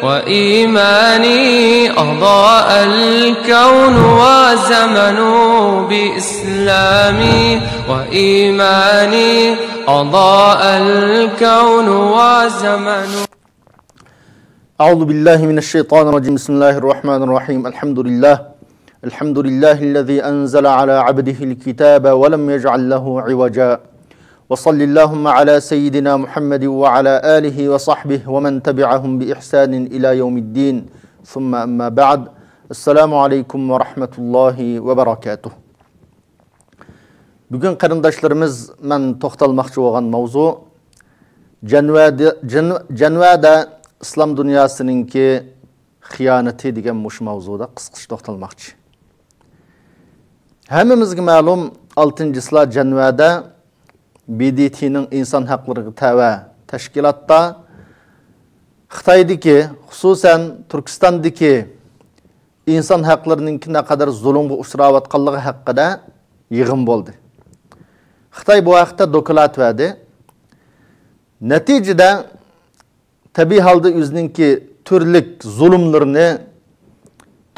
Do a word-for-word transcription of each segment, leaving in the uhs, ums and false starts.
وإيماني أضاء الكون وزمن، بإسلامي وإيماني أضاء الكون وزمن. أعوذ بالله من الشيطان الرجيم. بسم الله الرحمن الرحيم. الحمد لله. الحمد لله الذي أنزل على عبده الكتاب ولم يجعل له عوجا. وصل اللهم على سيدنا محمد وعلى آله وصحبه ومن تبعهم بإحسان إلى يوم الدين. ثم أما بعد. السلام عليكم ورحمة الله وبركاته. بۈگۈن قېرىنداشلىرىمىز، مەن توختالماقچى بولغان ماۋزۇ جەنۋەدە، جەن-، جەنۋەدە ئىسلام دۇنياسىنىڭكى خىيانىتى دېگەن مۇشۇ ماۋزۇدا قىسقىچە توختالماقچى. ھەممىمىزگە مەلۇم، ئالتىنچى چىسلا جەنۋەدە ب د ت نىڭ ئىنسان ھەقلىرىغا تەۋە تەشكىلاتتا خىتايدىكى، خۇسۇسەن تۈركىستاندىكى ئىنسان ھەقلىرىنىڭكى نەقەدەر زۇلۇمغا ئۇچراۋاتقانلىقى ھەققىدە يىغىن بولدى. خىتاي بۇ ھەقتە دوكلات بەردى. نەتىجىدە تەبىئىي ھالدا ئۆزىنىڭكى تۈرلۈك زۇلۇملىرىنى،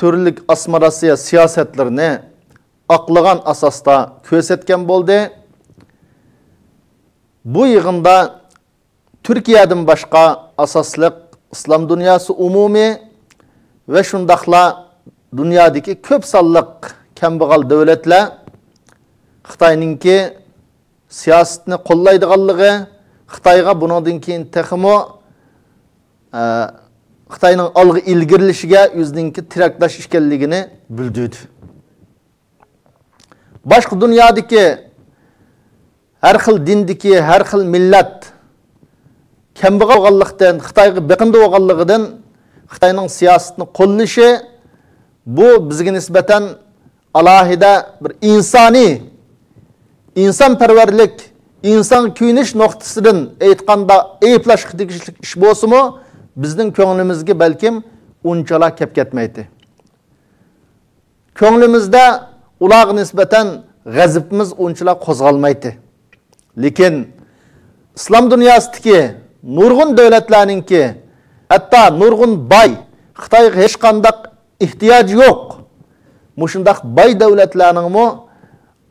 تۈرلۈك ئاسسىمىلياتسىيە سىياسەتلىرىنى ئاقلىغان ئاساستا كۆرسەتكەن بولدى. بۇ يىغىندا تۈركىيەدىن باشقا ئاساسلىق ئىسلام دۇنياسى ئومۇمىي ۋە شۇنداقلا دۇنيادىكى كۆپ سانلىق كەمبەغەل دۆلەتلەر خىتاينىڭكى سىياسىتىنى قوللايدىغانلىقى، خىتايغا بۇنىڭدىن كېيىن تېخىمۇ، ئە، خىتاينىڭ ئالغا ئىلگىرىلىشىگە ئۆزىنىڭكى تىرەكداش ئىكەنلىكىنى بىلدۈردى. باشقا دۇنيادىكى ھەر خىل دىندىكى، ھەر خىل مىللەت كەمبەغەل بولغانلىقتىن، خىتايغا بېقىندى بولغانلىقىدىن خىتاينىڭ سىياسىتىنى قوللىشى، بۇ بىزگە نىسبەتەن ئالاھىدە بىر ئىنسانىي، ئىنسانپەرۋەرلىك، ئىنسانغا كۆيۈنۈش نۇقتىسىدىن ئېيتقاندا ئەيىبلەشكە تېگىشلىك ئىش بولسىمۇ، بىزنىڭ كۆڭلىمىزگە بەلكىم ئۇنچىلا كەپ كەتمەيتتى. كۆڭلىمىزدە ئۇلارغا نىسبەتەن غەزىپىمىز ئۇنچىلا قوزغالمايتتى. لېكىن ئىسلام دۇنياسىدىكى نۇرغۇن دۆلەتلەرنىڭكى، ھەتتا نۇرغۇن باي، خىتايغا ھېچقانداق ئېھتىياجى يوق، مۇشۇنداق باي دۆلەتلەرنىڭمۇ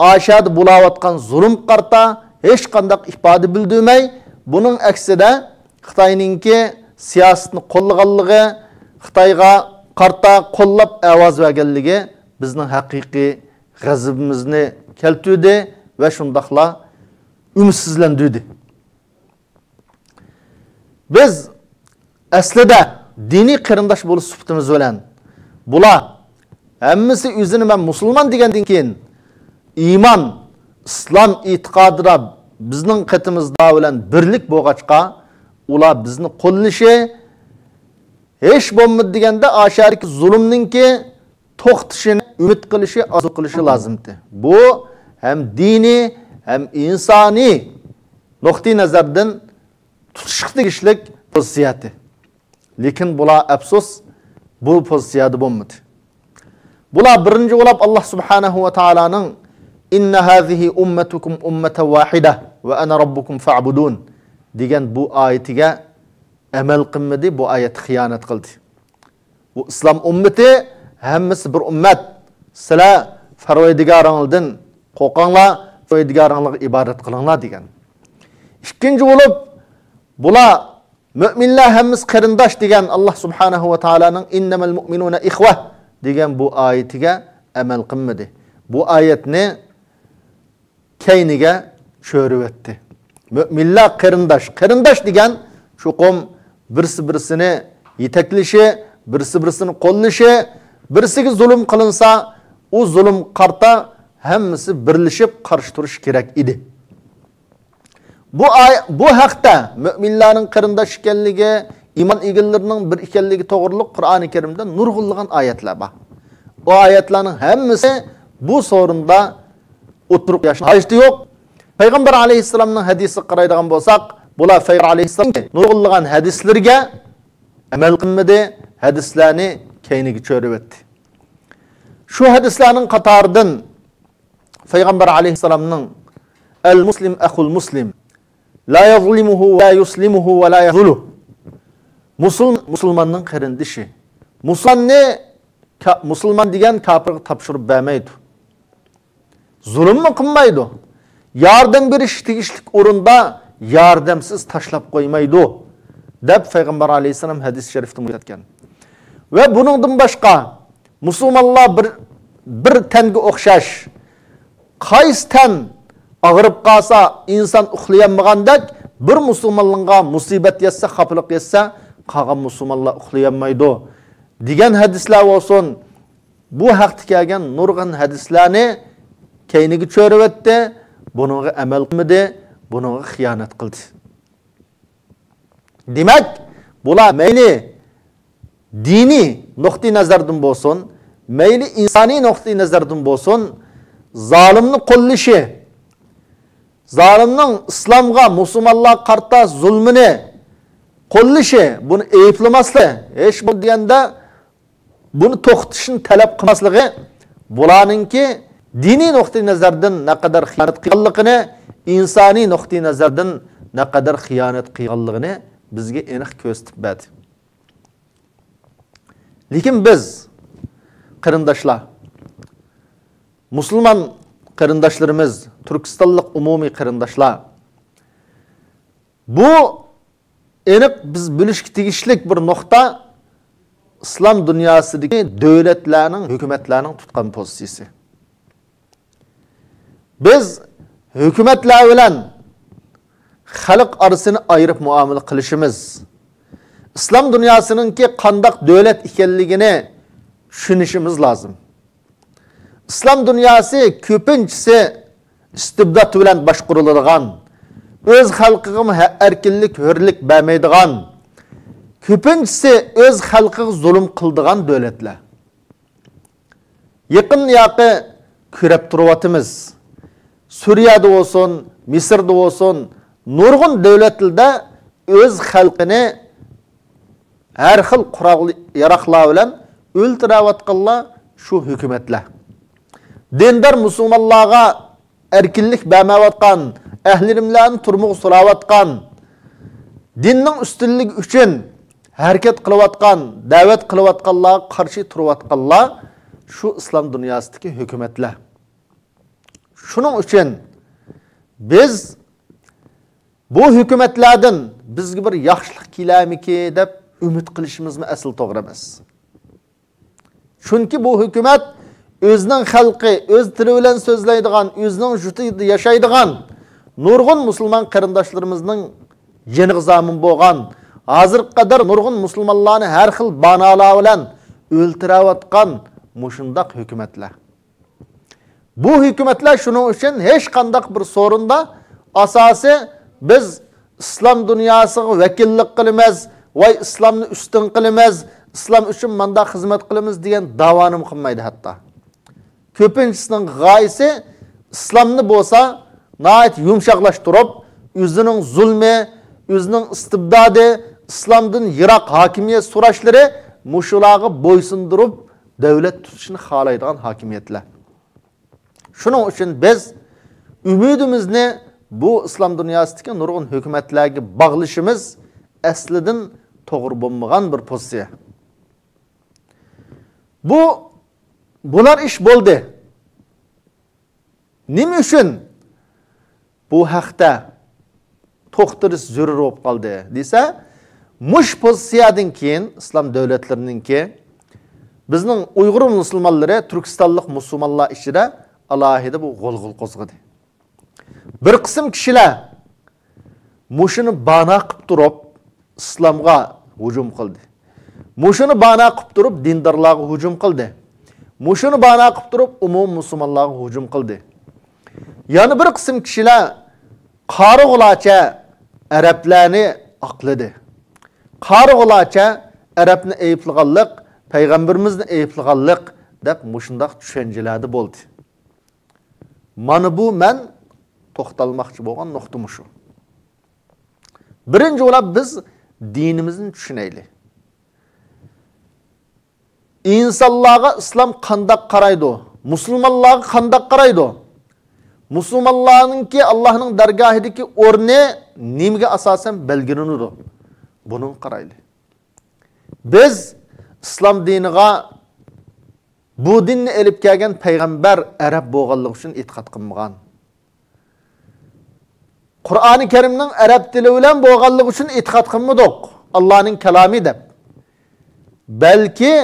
ئاشەدە بولاۋاتقان زۇلۇمغا قارىتا ھېچقانداق ئىپادە بىلدۈرمەي، بۇنىڭ ئەكسىدە خىتاينىڭكى سىياسىتىنى قوللىغانلىقى، خىتايغا قارىتا قوللاپ ئاۋاز بەرگەنلىكى بىزنىڭ ھەقىقىي غەزىپىمىزنى كەلتۈردى ۋە شۇنداقلا ئۈمىدسىزلەندۈردى. بىز ئەسلىدە دىنىي قېرىنداش بولۇش سۈپىتىمىز بىلەن، بۇلار ھەممىسى ئۆزىنى مەن مۇسۇلمان دېگەندىن كېيىن، ئىمان، ئىسلام ئېتىقادىدا بىزنىڭ قېتىمىزدا بىلەن بىرلىك بولغاچقا، ئۇلار بىزنى قوللىشى، ھېچ بولمىدى دېگەندە ئاشەدىكى زۇلۇمنىڭكى توختىشىنى ئۈمىد قىلىشى، ئارزۇ قىلىشى لازىمتى. بۇ ھەم دىنىي، ھەم ئىنسانىي نۇقتىئى نەزەردىن تۇتۇشقا تېگىشلىك پوزىتسىيەتى. لېكىن بۇلار، ئەپسۇس، بۇ پوزىتسىيەدە بولمىدى. بۇلار بىرىنچى بولۇپ، ئاللا سۇبھانەھۇ ۋە تائالانىڭ، «إن هذه أمتكم أمة واحدة وأنا ربكم فاعبدون» دېگەن بۇ ئايىتىگە ئەمەل قىلمىدى، بۇ ئايەتكە خىيانەت قىلدى. بۇ ئىسلام ئۈممىتى ھەممىسى بىر ئۈممەت. سىلەر پەرۋەردىگارىڭلاردىن قورقۇڭلار، پەرۋەردىگارىڭلارغا ئىبادەت قىلىڭلار دېگەن. ئىككىنچى بولۇپ، بۇلار مۆمىنلەر ھەممىسى قېرىنداش دېگەن ئاللا سۇبھانەھۇ ۋە تائالانىڭ «إنما المؤمنون إخوة» دېگەن بۇ ئايىتىگە ئەمەل قىلمىدى. بۇ ئايەتنى كەينىگە چۆرۈۋەتتى. مۆمىنلەر قېرىنداش. قېرىنداش دېگەن چوقۇم بىرسى-بىرسىنى يېتەكلىشى، بىرسى-بىرسىنى قوللىشى، بىرسىگە زۇلۇم قىلىنسا، ئۇ زۇلۇمغا قارىتا ھەممىسى بىرلىشىپ قارشى تۇرۇشى كېرەك ئىدى. بۇ ئاي-، بۇ ھەقتە مۆمىنلەرنىڭ قېرىنداش ئىكەنلىكى، ئىمان ئىگىلىرىنىڭ بىر ئىكەنلىكى توغرۇلۇق قۇرئانى كەرىمدە نۇرغۇنلىغان ئايەتلەر بار. ئۇ ئايەتلەرنىڭ ھەممىسى بۇ سورۇندا ئوتتۇرىغا قويۇشنىڭ ھاجىتى يوق. پەيغەمبەر ئەلەيھىسسالامنىڭ ھەدىسىگە قارايدىغان بولساق، بۇلار پەيغەمبەر ئەلەيھىسسالامنىڭ نۇرغۇنلىغان ھەدىسلىرىگە ئەمەل قىلمىدى، ھەدىسلەرنى كەينىگە چۆرۈۋەتتى. شۇ ھەدىسلەرنىڭ قاتارىدىن پەيغەمبەر ئەلەيھىسسالامنىڭ، «المسلم أخو المسلم، لا يظلمه ولا يسلمه ولا يخذله» مۇسۇل-، مۇسۇلماننىڭ قېرىندىشى. مۇسۇلماننى کا-، مۇسۇلمان دېگەن كاپىرغا تاپشۇرۇپ بەرمەيدۇ. زۇلۇممۇ قىلمايدۇ. ياردەم بېرىشكە تېگىشلىك ئورۇندا ياردەمسىز تاشلاپ قويمايدۇ، دەپ پەيغەمبەر ئەلەيھىسسالام ھەدىس شەرىفتە ئېيتكەن. ۋە بۇنىڭدىن باشقا، مۇسۇلمانلار بىر، بىر تەنگە ئوخشاش. قايسى تەن ئاغرىپ قالسا، ئىنسان ئۇخلىيالمىغاندەك، بىر مۇسۇلمانغا مۇسىبەت يەتسە، خاپىلىق يەتسە، قالغان مۇسۇلمانلار ئۇخلىيالمايدۇ، دېگەن ھەدىسلەر بولسۇن. بۇ ھەقتە كەلگەن نۇرغۇن ھەدىسلەرنى كەينىگە چۆرۈۋەتتى، بۇنىڭغا ئەمەل قىلمىدى، بۇنىڭغا خىيانەت قىلدى. دېمەك، بۇلار مەيلى دىنىي نۇقتىئى نەزەردىن بولسۇن، مەيلى ئىنسانىي نۇقتىئى نەزەردىن بولسۇن، زالىمنى قوللىشى، زالىمنىڭ ئىسلامغا، مۇسۇلمانلارغا قارىتا زۇلمىنى قوللىشى، بۇنى ئەيىبلىمەسلىكى، ھېچ بولمىغاندا بۇنى توختىتىشنى تەلەپ قىلماسلىقى، بۇلارنىڭكى دىنىي نۇقتىئى نەزەردىن نەقەدەر خىيانەت قىلغانلىقىنى، ئىنسانىي نۇقتىئى نەزەردىن نەقەدەر خىيانەت قىلغانلىقىنى بىزگە ئېنىق كۆرسىتىپ بەردى. لېكىن بىز، قېرىنداشلار، مۇسۇلمان قېرىنداشلىرىمىز، تۈركىستانلىق ئومۇمىي قېرىنداشلار، بۇ ئېنىق بىز بىلىشكە تېگىشلىك بىر نۇقتا، ئىسلام دۇنياسىدىكى دۆلەتلەرنىڭ، ھۆكۈمەتلەرنىڭ تۇتقان پوزىتسىيىسى. بىز ھۆكۈمەتلەر بىلەن خەلق ئارىسىنى ئايرىپ مۇئامىلە قىلىشىمىز، ئىسلام دۇنياسىنىڭكى قانداق دۆلەت ئىكەنلىكىنى چۈشىنىشىمىز لازىم. ئىسلام دۇنياسى كۆپىنچىسى ئىستىبدات بىلەن باشقۇرۇلىدىغان، ئۆز خەلقىغىمۇ ھە-، ئەركىنلىك، ھۆرلۈك بەرمەيدىغان، كۆپىنچىسى ئۆز خەلقىگە زۇلۇم قىلىدىغان دۆلەتلەر. يېقىن ياقى كۆرۈپ تۇرۇۋاتىمىز. سۈرىيەدە بولسۇن، مىسىردا بولسۇن، نۇرغۇن دۆلەتلەردە ئۆز خەلقىنى ھەر خىل قورال ياراغلار بىلەن ئۆلتۈرۈۋاتقانلار شۇ ھۆكۈمەتلەر. دىندار مۇسۇلمانلارغا ئەركىنلىك بەرمەيۋاتقان، ئەھلىملەرنى تۈرمىگە سولاۋاتقان، دىننىڭ ئۈستۈنلۈكى ئۈچۈن ھەرىكەت قىلىۋاتقان، دەۋەت قىلىۋاتقانلارغا قارشى تۇرۇۋاتقانلار شۇ ئىسلام دۇنياسىدىكى ھۆكۈمەتلەر. شۇنىڭ ئۈچۈن بىز بۇ ھۆكۈمەتلەردىن بىزگە بىر ياخشىلىق كېلەرمىكى دەپ ئۈمىد قىلىشىمىزمۇ ئەسلى توغرا ئەمەس. چۈنكى بۇ ھۆكۈمەت ئۆزىنىڭ خەلقى، ئۆز تىلى بىلەن سۆزلەيدىغان، ئۆزىنىڭ يۇرتىدا ياشايدىغان نۇرغۇن مۇسۇلمان قېرىنداشلىرىمىزنىڭ جېنىغا زامىن بولغان، ھازىرغا قەدەر نۇرغۇن مۇسۇلمانلارنى ھەر خىل باھانىلەر بىلەن ئۆلتۈرۈۋاتقان مۇشۇنداق ھۆكۈمەتلەر. بۇ ھۆكۈمەتلەر شۇنىڭ ئۈچۈن ھېچقانداق بىر سورۇندا ئاساسىي بىز ئىسلام دۇنياسىغا ۋەكىللىك قىلىمىز، ۋاي ئىسلامنى ئۈستۈن قىلىمىز، ئىسلام ئۈچۈن مانداق خىزمەت قىلىمىز دېگەن داۋانىمۇ قىلمايدۇ ھەتتا. كۆپىنچىسىنىڭ غايىسى ئىسلامنى بولسا ناھايىتى يۇمشاقلاشتۇرۇپ، ئۆزىنىڭ زۇلمى، ئۆزىنىڭ ئىستىبدادى، ئىسلامدىن يىراق ھاكىمىيەت سۈرۈشلىرى مۇشۇلارغا بويسۇندۇرۇپ دۆلەت تۇتۇشنى خالايدىغان ھاكىمىيەتلەر. شۇنىڭ ئۈچۈن بىز ئۈمىدىمىزنى بۇ ئىسلام دۇنياسىدىكى نۇرغۇن ھۆكۈمەتلەرگە باغلىشىمىز ئەسلىدىن توغرا بولمىغان بىر پوزىتسىيە. بۇ، بۇلار ئىش بولدى. نېمە ئۈچۈن بۇ ھەقتە توختىلىش زۆرۈر بولۇپ قالدى دېسە، مۇشۇ پوزىتسىيەدىن كېيىن ئىسلام دۆلەتلىرىنىڭكى، بىزنىڭ ئۇيغۇر مۇسۇلمانلىرى، تۈركىستانلىق مۇسۇلمانلار ئىچىدە ئالاھىدە بۇ غۇلغۇلا قوزغىدى. بىر قىسىم كىشىلەر مۇشۇنى بانا قىلىپ تۇرۇپ ئىسلامغا ھۇجۇم قىلدى. مۇشۇنى بانا قىلىپ تۇرۇپ دىندارلارغا ھۇجۇم قىلدى. مۇشۇنى بانا قىلىپ تۇرۇپ ئومۇمىي مۇسۇلمانلارغا ھۇجۇم قىلدى. يەنە بىر قىسىم كىشىلەر قارىغۇلارچە ئەرەبلەرنى ئاقلىدى. قارىغۇلارچە ئەرەبنى ئەيىبلىغانلىق، پەيغەمبىرىمىزنى ئەيىبلىغانلىق دەپ مۇشۇنداق چۈشەنچىلەردە بولدى. مانا بۇ مەن توختالماقچى بولغان نۇقتا مۇشۇ. بىرىنچى بولۇپ بىز دىنىمىزنى چۈشىنەيلى. ئىنسانلارغا ئىسلام قانداق قارايدۇ؟ مۇسۇلمانلارغا قانداق قارايدۇ؟ مۇسۇلمانلارنىڭكى ئاللاھنىڭ دەرگاھىدىكى ئورنى نېمىگە ئاساسەن بەلگىلىنىدۇ؟ بۇنىڭغا قارايلى. بىز ئىسلام دىنىغا بۇ دىننى ئېلىپ كەلگەن پەيغەمبەر ئەرەب بولغانلىقى ئۈچۈن ئېتىقاد قىلمىغان. قۇرئانى كەرىمنىڭ ئەرەب تىلى بىلەن بولغانلىقى ئۈچۈن ئېتىقاد قىلمىدۇق، ئاللانىڭ كالامى دەپ. بەلكى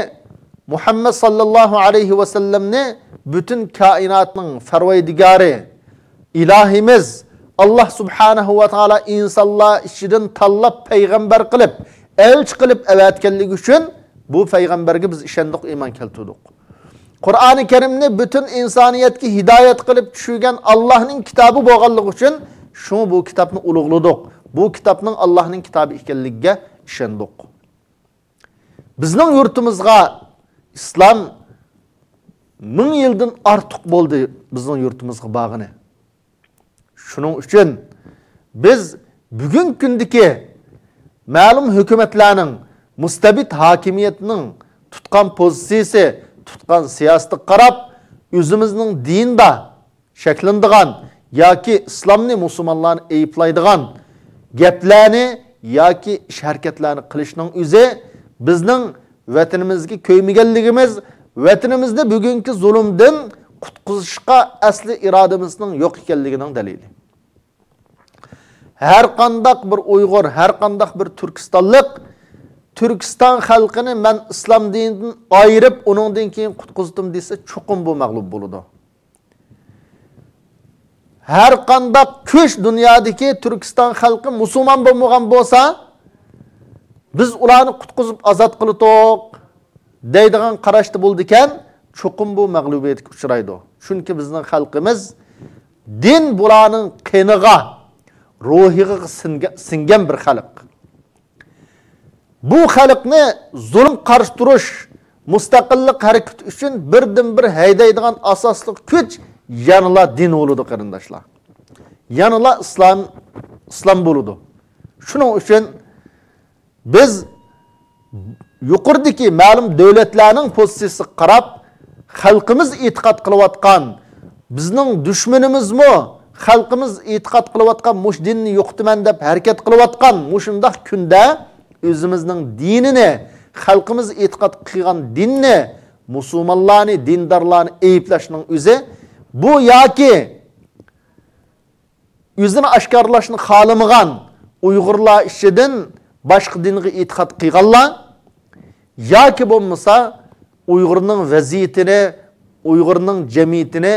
مۇھەممەد ساللاللاھۇ ئەلەيھى ۋەسەللەمنى پۈتۈن كائىناتنىڭ پەرۋەردىگارى، ئىلاھىمىز ئاللا سۇبھانەھۇ ۋە تائالا ئىنسانلار ئىچىدىن تاللاپ پەيغەمبەر قىلىپ، ئەلچى قىلىپ ئەۋەتكەنلىكى ئۈچۈن بۇ پەيغەمبەرگە بىز ئىشەندۇق، ئىمان كەلتۈردۇق. قۇرئانى كەرىمنى پۈتۈن ئىنسانىيەتكە ھىدايەت قىلىپ چۈشۈرگەن ئاللانىڭ كىتابى بولغانلىقى ئۈچۈن شۇڭا بۇ كىتابنى ئۇلۇغلىدۇق. بۇ كىتابنىڭ ئاللانىڭ كىتابى ئىكەنلىكىگە ئىشەندۇق. بىزنىڭ يۇرتىمىزغا ئىسلام مىڭ يىلدىن ئارتۇق بولدى بىزنىڭ يۇرتىمىزغا بارغىنى. شۇنىڭ ئۈچۈن بىز بۈگۈنكى كۈندىكى مەلۇم ھۆكۈمەتلەرنىڭ، مۇستەبىت ھاكىمىيەتنىڭ تۇتقان پوزىتسىيىسى، تۇتقان سىياسىتىگە قاراپ، ئۆزىمىزنىڭ دىندا شەكلىنىدىغان ياكى ئىسلامنى، مۇسۇلمانلارنى ئەيىبلەيدىغان گەپلەرنى ياكى ئىش-ھەرىكەتلەرنى قىلىشنىڭ ئۆزى بىزنىڭ ۋەتىنىمىزگە كۆيمىگەنلىكىمىز، ۋەتىنىمىزنى بۈگۈنكى زۇلۇمدىن قۇتقۇزۇشقا ئەسلى ئىرادىمىزنىڭ يوق ئىكەنلىكىنىڭ دەلىلى. ھەر قانداق بىر ئۇيغۇر، ھەر قانداق بىر تۈركىستانلىق تۈركىستان خەلقىنى مەن ئىسلام دىنىدىن ئايرىپ، ئۇنىڭدىن كېيىن قۇتقۇزدۇم دېسە، چوقۇم بۇ مەغلۇپ بولىدۇ. ھەر قانداق كۈچ دۇنيادىكى تۈركىستان خەلقى مۇسۇلمان بولمىغان بولسا، بىز ئۇلارنى قۇتقۇزۇپ ئازاد قىلىتۇق دەيدىغان قاراشتا بولىدىكەن، چوقۇم بۇ مەغلۇبىيەتكە ئۇچرايدۇ. چۈنكى بىزنىڭ خەلقىمىز دىن بۇلارنىڭ قېنىغا، روھىغا سىڭگە-، سىڭگەن بىر خەلق. بۇ خەلقنى زۇلۇم قارشى تۇرۇش، مۇستەقىللىق ھەرىكىتى ئۈچۈن بىردىنبىر ھەيدەيدىغان ئاساسلىق كۈچ يەنىلا دىن بولىدۇ، قېرىنداشلار. يەنىلا ئىسلام، ئىسلام بولىدۇ. شۇنىڭ ئۈچۈن بىز يۇقىرىدىكى مەلۇم دۆلەتلەرنىڭ پوزىتسىيىسىگە قاراپ، خەلقىمىز ئېتىقاد قىلىۋاتقان، بىزنىڭ دۈشمىنىمىزمۇ خەلقىمىز ئېتىقاد قىلىۋاتقان مۇشۇ دىننى يوقىتىمەن دەپ ھەرىكەت قىلىۋاتقان مۇشۇنداق كۈندە ئۆزىمىزنىڭ دىنىنى، خەلقىمىز ئېتىقاد قىلغان دىننى، مۇسۇلمانلارنى، دىندارلارنى ئەيىبلەشنىڭ ئۆزى بۇ ياكى ئۆزىنى ئاشكارىلاشنى خالىمىغان ئۇيغۇرلار ئىچىدىن باشقا دىنغا ئېتىقاد قىلغانلار ياكى بولمىسا ئۇيغۇرنىڭ ۋەزىيىتىنى، ئۇيغۇرنىڭ جەمئىيىتىنى،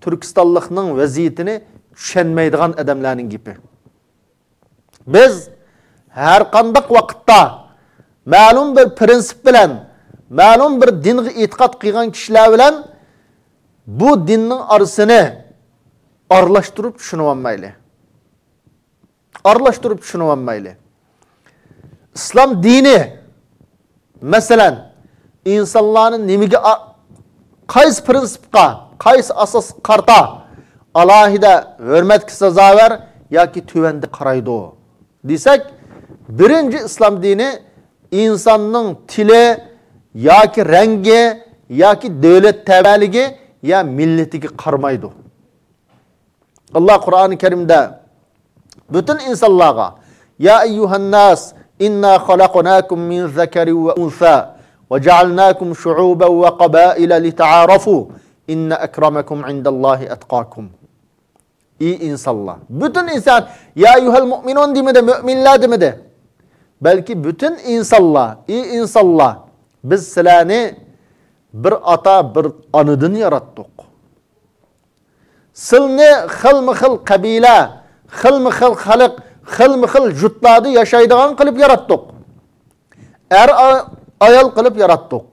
تۈركىستانلىقنىڭ ۋەزىيىتىنى چۈشەنمەيدىغان ئادەملەرنىڭ گېپى. بىز ھەر قانداق ۋاقىتتا مەلۇم بىر پىرىنسىپ بىلەن، مەلۇم بىر دىنغا ئېتىقاد قىلغان كىشىلەر بىلەن بۇ دىننىڭ ئارىسىنى ئارىلاشتۇرۇپ چۈشىنىۋالمايلى. ئارىلاشتۇرۇپ چۈشىنىۋالمايلى. ئىسلام دىنى، مەسىلەن، ئىنسانلارنى نېمىگە ئا-، قايسى پىرىنسىپقا، قايسى ئاساسقا قارىتا ئالاھىدە ھۆرمەتكە سازاۋەر ياكى تۆۋەندە قارايدۇ دېسەك، بىرىنچى ئىسلام دىنى ئىنساننىڭ تىلى ياكى رەڭگى ياكى دۆلەت تەۋەلىكى يا مىللىتىگە قارىمايدۇ. ئاللا قۇرئانى كەرىمدە پۈتۈن ئىنسانلارغا، يا أيها الناس إنا خلقناكم من ذكر وأنثى وجعلناكم شعوبا وقبائل لتعارفوا إن أكرمكم عند الله أتقاكم. ئى ئىنسانلار. پۈتۈن ئىنسان، يا أيها المؤمنون دېمىدى، مۆمىنلەر دېمىدى. بەلكى پۈتۈن ئىنسانلار، ئى ئىنسانلار، بىز سىلەرنى بىر ئاتا، بىر ئانىدىن ياراتتۇق. سىلنى خىلمۇ خىل قەبىلە، خىلمۇ خىل خەلق، خىلمۇ خىل يۇرتلاردا ياشايدىغان قىلىپ ياراتتۇق. ئەر ئا-، ئايال قىلىپ ياراتتۇق.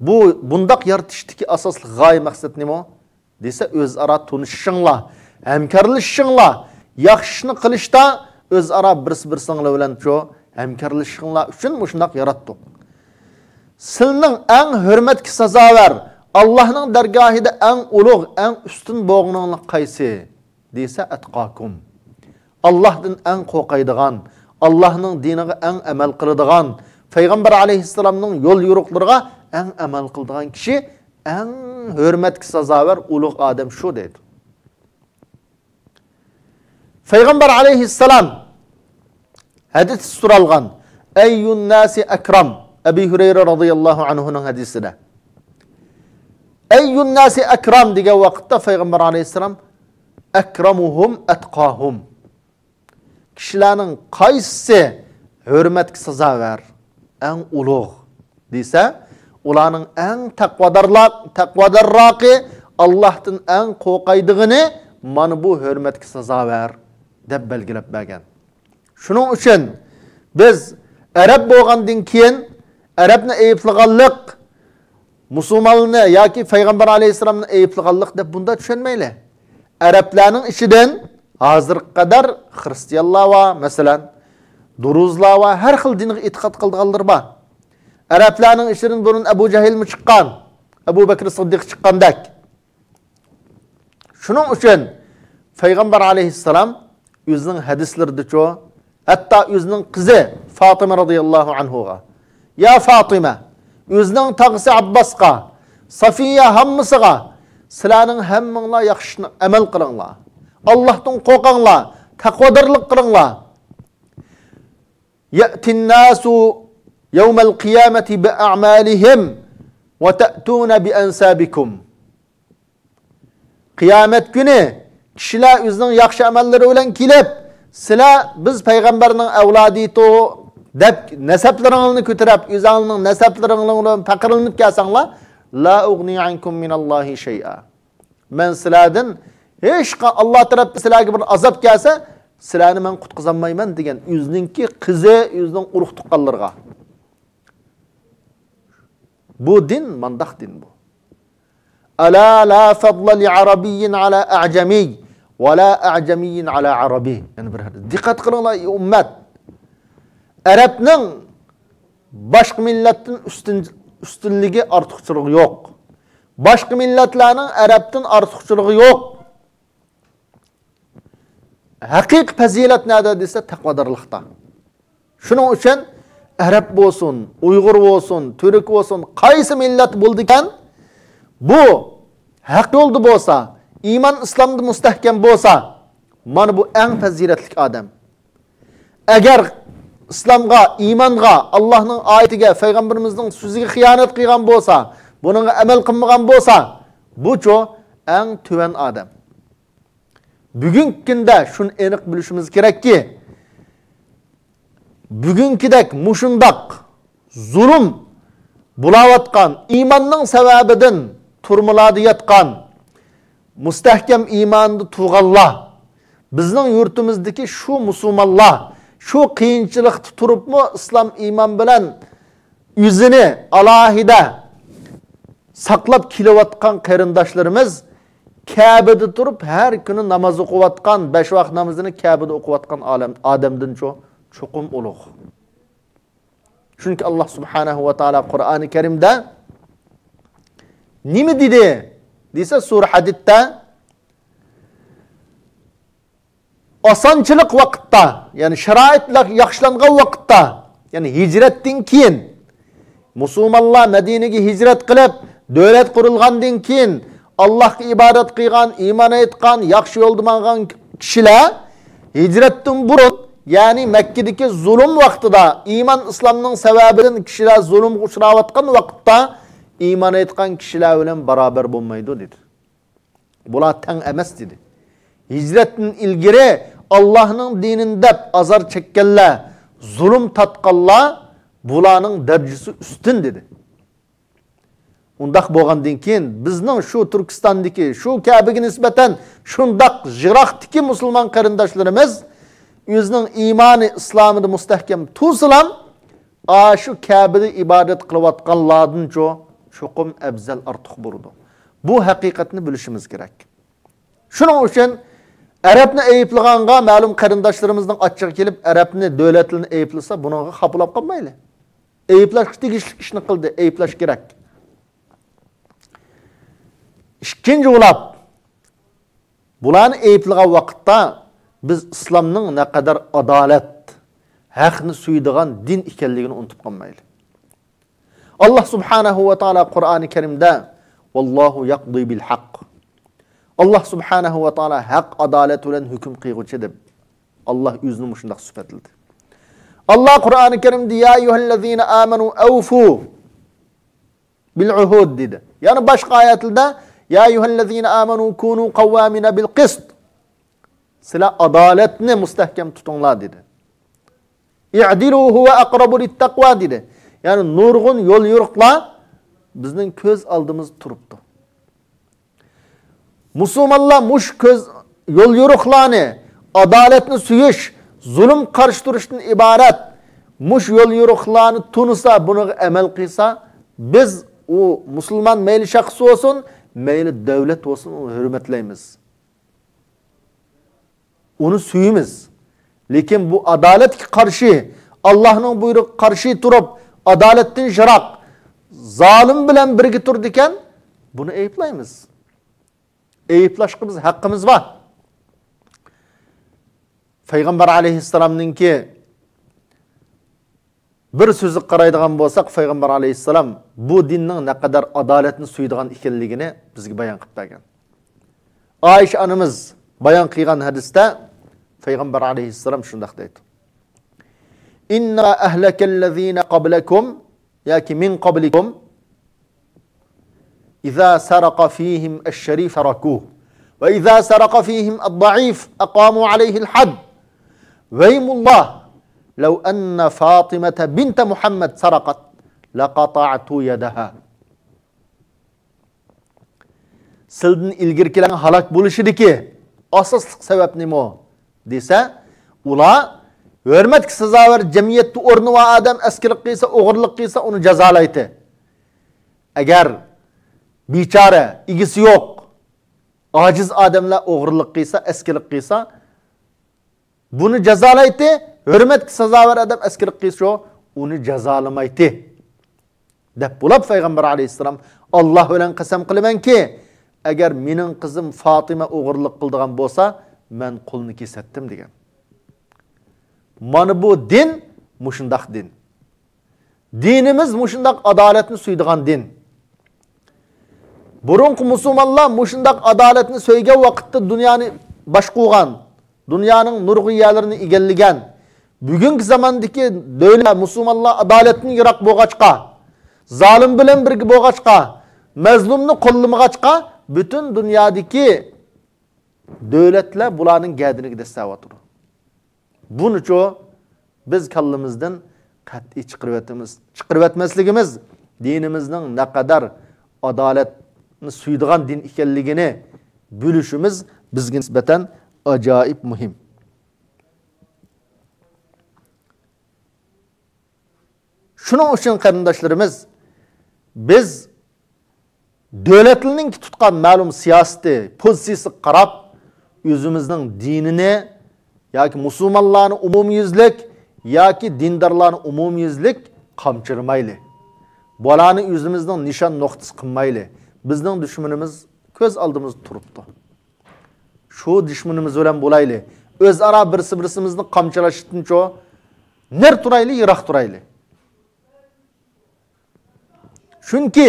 بۇ، بۇنداق يارىتىشتىكى ئاساسلىق غايە مەقسەت نېمە دېسە، ئۆزئارا تونۇشۇشۇڭلار، ھەمكارلىشىشىڭلار، ياخشى ئىشنى قىلىشتا ئۆزئارا بىرسى بىرسىڭلار بىلەن شۇ ھەمكارلىشىشىڭلار ئۈچۈن مۇشۇنداق ياراتتۇق. سىلنىڭ ئەڭ ھۆرمەتكە سازاۋەر، ئاللاھنىڭ دەرگاھىدا ئەڭ ئۇلۇغ، ئەڭ ئۈستۈن بولغىنىڭلار قايسى دېسە، أتقاكم. ئاللاھتىن ئەڭ قورقايدىغان، ئاللاھنىڭ دىنىغا ئەڭ ئەمەل قىلىدىغان، پەيغەمبەر ئەلەيھىسسالامنىڭ يول يورۇقلىرىغا ئەڭ ئەمەل قىلىدىغان كىشى ئەڭ ھۆرمەتكە سازاۋەر ئۇلۇغ ئادەم شۇ دەيدۇ. پەيغەمبەر ئەلەيھىسسالام ھەدىستە سورالغان، «ئەييۇن ناسى ئەكرام»، ئەبى ھۇرەيرە رازىياللاھۇ ئەنھۇنىڭ ھەدىسىدە، «ئەييۇن ناسى ئەكرام» دېگەن ۋاقىتتا پەيغەمبەر ئەلەيھىسسالام، «ئەكرەمۇھۇم ئەتقاھۇم»، كىشىلەرنىڭ قايسىسى ھۆرمەتكە سازاۋەر، ئەڭ ئۇلۇغ دېسە، ئۇلارنىڭ ئەڭ تەقۋادارلاق-، تەقۋادارراقى، ئاللاھتىن ئەڭ قورقايدىغىنى مانا بۇ ھۆرمەتكە سازاۋەر دەپ بەلگىلەپ بەرگەن. شۇنىڭ ئۈچۈن بىز ئەرەب بولغاندىن كېيىن ئەرەبنى ئەيىبلىغانلىق، مۇسۇلمانلارنى ياكى پەيغەمبەر ئەلەيھىسسالامنى ئەيىبلىغانلىق دەپ بۇنداق چۈشەنمەيلى. ئەرەبلەرنىڭ ئىچىدىن ھازىرغا قەدەر خرىستىيانلار بار، مەسىلەن، دۇرۇزلار بار، ھەر خىل دىنغا ئېتىقاد قىلىدىغانلىرى بار. ئەرەبلەرنىڭ ئىچىدىن بۇرۇن ئەبۇ جەھىلمۇ چىققان، ئەبۇ بەكرى سىددىق چىققاندەك. شۇنىڭ ئۈچۈن پەيغەمبەر ئەلەيھىسسالام ئۆزىنىڭ ھەدىسلىرىدىچۇ، ھەتتا ئۆزىنىڭ قىزى فاتىمە رازىياللاھۇ ئەنھۇغا، يا فاتىمە، ئۆزىنىڭ تاغىسى ئابباسقا، سافىيە، ھەممىسىغا، سىلەرنىڭ ھەممىڭلار ياخشى ئىشنى ئەمەل قىلىڭلار، ئاللاھتىن قورقۇڭلار، تەقۋادارلىق قىلىڭلار. يأتي الناس يوم القيامة بأعمالهم وتأتون بأنسابكم. قىيامەت كۈنى كىشىلەر ئۆزىنىڭ ياخشى ئەمەللىرى بىلەن كېلىپ، سىلەر بىز پەيغەمبەرنىڭ ئەۋلادىتۇ دەپ نەسەبلىرىڭلارنى كۆتۈرۈپ، ئۆزۈڭلارنىڭ نەسەبلىرىڭلار بىلەن پەخىرلىنىپ كەلسەڭلار، لا ئۇغنى ئەنكۇم مىناللاھى شەيئا. مەن سىلەردىن ھېچقا-، ئاللا تەرەپتىن سىلەرگە بىر ئازاب كەلسە، سىلەرنى مەن قۇتقۇزالمايمەن دېگەن ئۆزىنىڭكى قىزى، ئۆزىنىڭ ئۇرۇق تۇغقانلىرىغا. بۇ دىن مانداق دىن بۇ. ئەلا لا فەضلە لىئەرەبىييىن ئەلا ئەجەمىي ۋە لا ئەجەمىييىن ئەلا ئەرەبىي. يەنە بىر ھەدىس. دىققەت قىلىڭلار، ئەي ئۈممەت. ئەرەبنىڭ باشقا مىللەتتىن ئۈستۈن-، ئۈستۈنلۈكى، ئارتۇقچىلىقى يوق. باشقا مىللەتلەرنىڭ ئەرەبتىن ئارتۇقچىلىقى يوق. ھەقىقىي پەزىلەت نەدە دېسە، تەقۋادارلىقتا. شۇنىڭ ئۈچۈن ئەرەب بولسۇن، ئۇيغۇر بولسۇن، تۈرك بولسۇن، قايسى مىللەت بولىدىكەن، بۇ ھەق يولدا بولسا، ئىمان ئىسلامدا مۇستەھكەم بولسا، مانا بۇ ئەڭ پەزىلەتلىك ئادەم. ئەگەر ئىسلامغا، ئىمانغا، ئاللاھنىڭ ئايىتىگە، پەيغەمبىرىمىزنىڭ سۆزىگە خىيانەت قىلغان بولسا، بۇنىڭغا ئەمەل قىلمىغان بولسا، بۇچۇ ئەڭ تۆۋەن ئادەم. بۈگۈنكى كۈندە شۇنى ئېنىق بىلىشىمىز كېرەككى، بۈگۈنكىدەك مۇشۇنداق زۇلۇم بولاۋاتقان، ئىماننىڭ سەۋەبىدىن تۈرمىلەردە ياتقان، مۇستەھكەم ئىماندا تۇرغانلار، بىزنىڭ يۇرتىمىزدىكى شۇ مۇسۇلمانلار، شۇ قىيىنچىلىقتا تۇرۇپمۇ ئىسلام ئىمان بىلەن ئۆزىنى ئالاھىدە ساقلاپ كېلىۋاتقان قېرىنداشلىرىمىز، كەبىدە تۇرۇپ ھەر كۈنى ناماز ئوقۇۋاتقان، بەش ۋاق نامىزىنى كەبىدە ئوقۇۋاتقان ئالەم-، ئادەمدىن چو-، چوقۇم ئۇلۇغ. چۈنكى ئاللا سۇبھانەھۇ ۋە تائالا قۇرئانى كەرىمدە نېمە دېدى دېسە، سۈرە ھەدىدتە، ئاسانچىلىق ۋاقىتتا، يەنى شارائىت ياخشىلانغان ۋاقىتتا، يەنى ھىجرەتتىن كېيىن، مۇسۇلمانلار مەدىنىگە ھىجرەت قىلىپ، دۆلەت قۇرۇلغاندىن كېيىن، ئاللاھقا ئىبادەت قىلغان، ئىمان ئېيتقان، ياخشى يولدا ماڭغان كىشىلەر ھىجرەتتىن بۇرۇن، يەنى مەككىدىكى زۇلۇم ۋاقتىدا، ئىمان ئىسلامنىڭ سەۋەبىدىن كىشىلەر زۇلۇمغا ئۇچراۋاتقان ۋاقىتتا، ئىمان ئېيتقان كىشىلەر بىلەن باراۋەر بولمايدۇ، دېدى. بۇلار تەڭ ئەمەس، دېدى. ھىجرەتتىن ئىلگىرى ئاللاھنىڭ دىنىنى دەپ ئازار چەككەنلەر، زۇلۇم تارتقانلار، بۇلارنىڭ دەرىجىسى ئۈستۈن، دېدى. ئۇنداق بولغاندىن كېيىن، بىزنىڭ شۇ تۈركىستاندىكى، شۇ كەبىگە نىسبەتەن شۇنداق يىراقتىكى مۇسۇلمان قېرىنداشلىرىمىز ئۆزىنىڭ ئىمانى ئىسلامىدا مۇستەھكەم تۇرسىلام، ئاشۇ كەبىدە ئىبادەت قىلىۋاتقانلاردىنچۇ چوقۇم ئەۋزەل، ئارتۇق بولىدۇ. بۇ ھەقىقەتنى بىلىشىمىز كېرەك. شۇنىڭ ئۈچۈن ئەرەبنى ئەيىبلىغانغا، مەلۇم قېرىنداشلىرىمىزنىڭ ئاچچىقى كېلىپ، ئەرەبنى، دۆلەتلىرىنى ئەيىبلىسە، بۇنىڭغا خاپىلاپ قالمايلى. ئەيىبلەشكە تېگىشلىك ئىشنى قىلدى، ئەيىبلەش كېرەك. ئىككىنچى بولاپ، بۇلارنى ئەيىبلىغان ۋاقىتتا بىز ئىسلامنىڭ نەقەدەر ئادالەت، ھەقنى سۆيىدىغان دىن ئىكەنلىكىنى ئۇنتۇپ قالمايلى. ئاللا سۇبھانەھۇ ۋە تائالا قۇرئانى كەرىمدە، «ۋاللاھۇ يەقدى بىل ھەق.» ئاللا سۇبھانەھۇ ۋە تائالا ھەق، ئادالەت بىلەن ھۆكۈم قىلغۇچى دەپ، ئاللا ئۆزىنى مۇشۇنداق سۈپەتلىدى. ئاللا قۇرئانى كەرىمدە يا ئەييۇھەللەزىنە ئامەنۇ ئەۋفۇ بىل ئۇھۇد دېدى. يەنە باشقا ئايەتلەردە يا ئەييۇھەللەزىنە ئامەنۇ كۇنۇ قەۋۋامىنە بىل قىست. سىلەر ئادالەتنى مۇستەھكەم تۇتۇڭلار دېدى. ئىئدىلۇ ھۇۋە ئەقرەبۇ لىتتەقۋا دېدى. يەنى نۇرغۇن يول يورۇقلار بىزنىڭ كۆز ئالدىمىزدا تۇرۇپتۇ. مۇسۇلمانلار مۇشۇ كۆز يول يورۇقلارنى، ئادالەتنى سۆيۈش، زۇلۇم قارشى تۇرۇشتىن ئىبارەت مۇشۇ يول يورۇقلارنى تونۇسا، بۇنىڭغا ئەمەل قىلسا، بىز ئۇ مۇسۇلمان مەيلى شەخس بولسۇن، مەيلى دۆلەت بولسۇن، ئۇنى ھۆرمەتلەيمىز. ئۇنى سۆيىمىز. لېكىن بۇ ئادالەتكە قارشى، ئاللاھنىڭ بۇيرۇقىغا قارشى تۇرۇپ، ئادالەتتىن يىراق، زالىم بىلەن بىرگە تۇرىدىكەن، بۇنى ئەيىبلەيمىز. ئەيىبلەشكە بىز ھەققىمىز بار. پەيغەمبەر ئەلەيھىسسالامنىڭكى بىر سۆزىگە قارايدىغان بولساق، پەيغەمبەر ئەلەيھىسسالام بۇ دىننىڭ نەقەدەر ئادالەتنى سۆيىدىغان ئىكەنلىكىنى بىزگە بايان قىلىپ بەرگەن. ئائىشە ئانىمىز بايان قىلغان ھەدىستە پەيغەمبەر ئەلەيھىسسالام شۇنداق دەيدۇ: إنما أهلك الذين قبلكم ياكى من قبلكم إذا سرق فيهم الشريف تركوه، وإذا سرق فيهم الضعيف أقاموا عليه الحد، وأيم الله لو أن فاطمة بنت محمد سرقت لقطعت يدها. سىلدىن ئىلگىرىكىلەرنىڭ ھالاك بولۇشىدىكى ئاساسلىق سەۋەب نېمە دېسە، ئۇلار ھۆرمەتكە سازاۋەر جەمئىيەتتە ئورنى بار ئادەم ئەسكىلىك قىلسا، ئوغرىلىق قىلسا، ئۇنى جازالايتتى. ئەگەر بىچارە، ئىگىسى يوق، ئاجىز ئادەملەر ئوغرىلىق قىلسا، ئەسكىلىك قىلسا، بۇنى جازالايتتى، ھۆرمەتكە سازاۋەر ئادەم ئەسكىلىك قىلسا، ئۇنى جازالىمايتتى، دەپ بولۇپ، پەيغەمبەر ئەلەيھىسسالام، ئاللا بىلەن قەسەم قىلىمەنكى، ئەگەر مېنىڭ قىزىم فاتىمە ئوغرىلىق قىلىدىغان بولسا، مەن قولىنى كېسەتتىم، دېگەن. مانا بۇ دىن، مۇشۇنداق دىن. دىنىمىز مۇشۇنداق ئادالەتنى سۆيىدىغان دىن. بۇرۇنقى مۇسۇلمانلار مۇشۇنداق ئادالەتنى سۆيگەن ۋاقىتتا دۇنيانى باشقۇرغان، دۇنيانىڭ نۇرغۇن يەرلىرىنى ئىگىلىگەن. بۈگۈنكى زاماندىكى دۆلەت مۇسۇلمانلار ئادالەتتىن يىراق بولغاچقا، زالىم بىلەن بىرگە بولغاچقا، مەزلۇمنى قوللىمىغاچقا، پۈتۈن دۇنيادىكى دۆلەتلەر بۇلارنىڭ گەدىنىگە دەسسەۋاتىدۇ. بۇنىچۇ بىز كاللىمىزدىن قەتئىي چىقىرىۋەتىمىز، چىقىرىۋەتمەسلىكىمىز، دىنىمىزنىڭ نەقەدەر ئادالەتنى سۆيىدىغان دىن ئىكەنلىكىنى بىلىشىمىز بىزگە نىسبەتەن ئاجايىپ مۇھىم. شۇنىڭ ئۈچۈن، قېرىنداشلىرىمىز، بىز دۆلەتلەرنىڭ تۇتقان مەلۇم سىياسىتى، پوزىتسىيىسىگە قاراپ، ئۆزىمىزنىڭ دىنىنى ياكى مۇسۇلمانلارنى ئومۇميۈزلۈك ياكى دىندارلارنى ئومۇميۈزلۈك قامچىلىمايلى. بۇلارنى ئۆزىمىزنىڭ نىشان نۇقتىسى قىلمايلى. بىزنىڭ دۈشمىنىمىز كۆز ئالدىمىزدا تۇرۇپتۇ. شۇ دۈشمىنىمىز بىلەن بولايلى. ئۆزئارا بىرسى-بىرسىمىزنى قامچىلاشتىنچۇ نەر تۇرايلى، يىراق تۇرايلى. چۈنكى